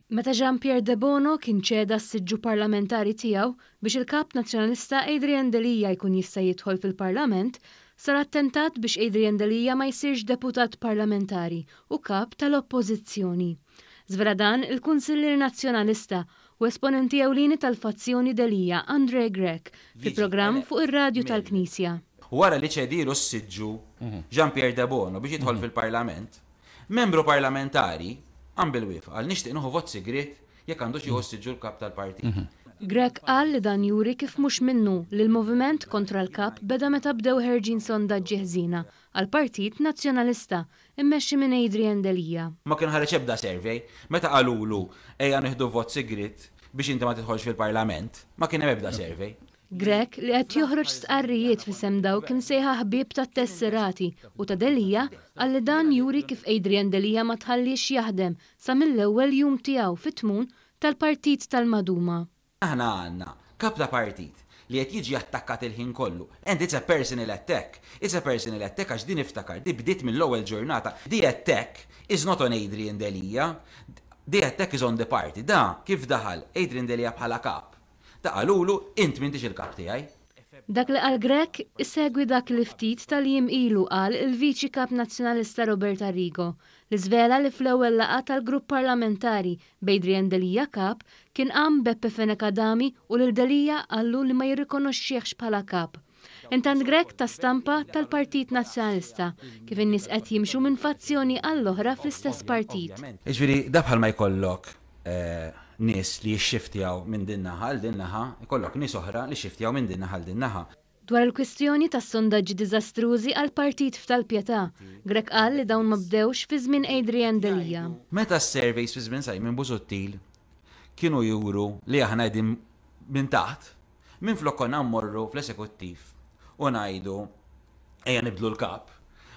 Meta Jean Pierre Debono kien ċeda s-siġġu parlamentari tiegħu biex il-Kap Nazzjonalista Adrian Delia jkun jista' jidħol fil-Parlament, sar attentat biex Adrian Delia ma jsirx deputat parlamentari u Kap tal-Oppożizzjoni. Żvela dan il-Kunsillier Nazzjonalista u esponenti ewlieni tal-fazzjoni Delia Andre Grech fi programm fuq ir-radju tal-Knisja. Wara li ċedielu s-siġġu Jean Pierre Debono biex jidħol fil-Parlament, Membru parlamentari qam bil-wieqfa qal nixtieq nieħu vot sigriet jekk għandux jieħu s-siġġu l-Kap tal-Partit. Grech qal li dan juri kif mhux minnu li l-moviment kontra l-Kap beda meta bdew ħerġin sondaġġi ħżiena għall-Partit Nazzjonalista mmexxi minn Adrian Delia. Ma kien ħareġ ebda survey. Meta qalulu ejja nieħdu vot sigriet biex inti ma tidħolx fil-Parlament, ma kien hemm ebda survey. Grech, li qed joħroġ stqarrijiet f'isem dawk imsejħa ħbieb tat-tesserati u ta' Delia, qal li dan juri kif Adrian Delia ma tħalliex jaħdem sa mill-ewwel jum tiegħu fit-tmun tal-partit tal-maduma. Aħna għandna Kap ta' partit li qed jiġi attakkat il-ħin kollu and it's a personal attack. It's a personal attack għax din iftakar, di bdiet mill-ewwel ġurnata. The attack is not on Adrian Delia, the attack is on the party. Da kif daħal Adrian Delia bħala Kap, Ta' qalulu, Int m'intix il-kap tiegħi. Dak li qal Grech isegwi dak li ftit tal-jiem ilu qal il-Viċi Kap Nazzjonalista Robert Arrigo, li żvela li fl-ewwel laqgħa tal-Grupp Parlamentari b'Adrian Delia Kap kien qam Beppe Fenech Adami u lil Delia qallu li ma jirrikonoxxihx bħala Kap. Intant Grech ta stampa tal-Partit Nazzjonalista, kif in-nies qed jimxu minn fazzjoni għall-oħra fl-istess partit. Jiġifieri da bħalma jkollok nies li jixxiftjaw minn din naħa għal din naħa, ikollok nies oħra li xxiftjaw minn din naħa għal din naħa. Dwar il-kwistjoni tas-sondaġġi diżastrużi għall-partit f'Tal-Pietà, Grech qal li dawn ma bdewx fi żmien Adrian Delia. Meta s-surveys fi żmien Simon Busuttil kienu juru li aħna qegħdin minn taħt, Minflok konna mmorru fl-esekuttiv u ngħidu ejja nibdlu l-kap,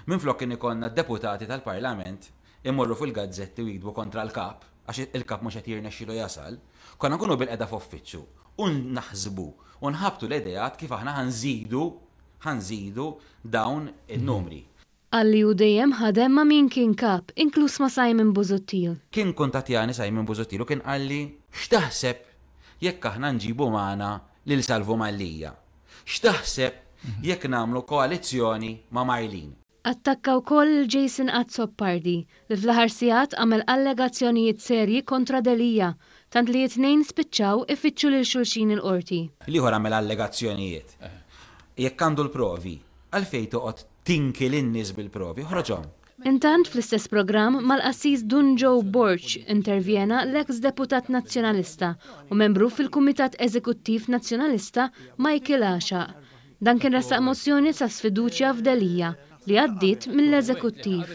minflok kien ikollna deputati tal-Parlament imorru fil-gazzetti u jiktbu kontra l-kap għax il-kap mhux qed jirnexxilu jasal, konna nkunu bilqiegħda f'uffiċċju u naħsbu u nħabbtu l-ideat kif aħna ħa nżidu ħa nżidu dawn in-numri. Qal li hu dejjem ħadem ma' min kien kap, inkluż ma' Simon Busuttil. Kien kuntattjani Simon Busuttil u kien qalli x'taħseb jekk aħna nġibu magħna lil Salvu Mallia? X'taħseb jekk nagħmlu koalizzjoni ma' Marlene? Attakka wkoll lil Jason Azzopardi, li fl-aħħar sigħat għamel allegazzjonijiet serji kontra Delia, tant li t-tnejn spiċċaw ifittxu lil xulxin il-Qorti. L-ieħor għamel allegazzjonijiet. Jekk għandu l-provi, għalfejn toqgħod tinki lin-nies bil-provi? Oħroġhom. Intant, fl-istess programm, mal-Qassis Dun Joe Borg intervjena l-eks deputat Nazzjonalista u membru fil-Kumitat Eżekuttiv Nazzjonalista Michael Għaxaq. Dan kien ressaq mozzjoni ta' sfiduċja f'Delia li għaddiet mill-Eżekuttiv.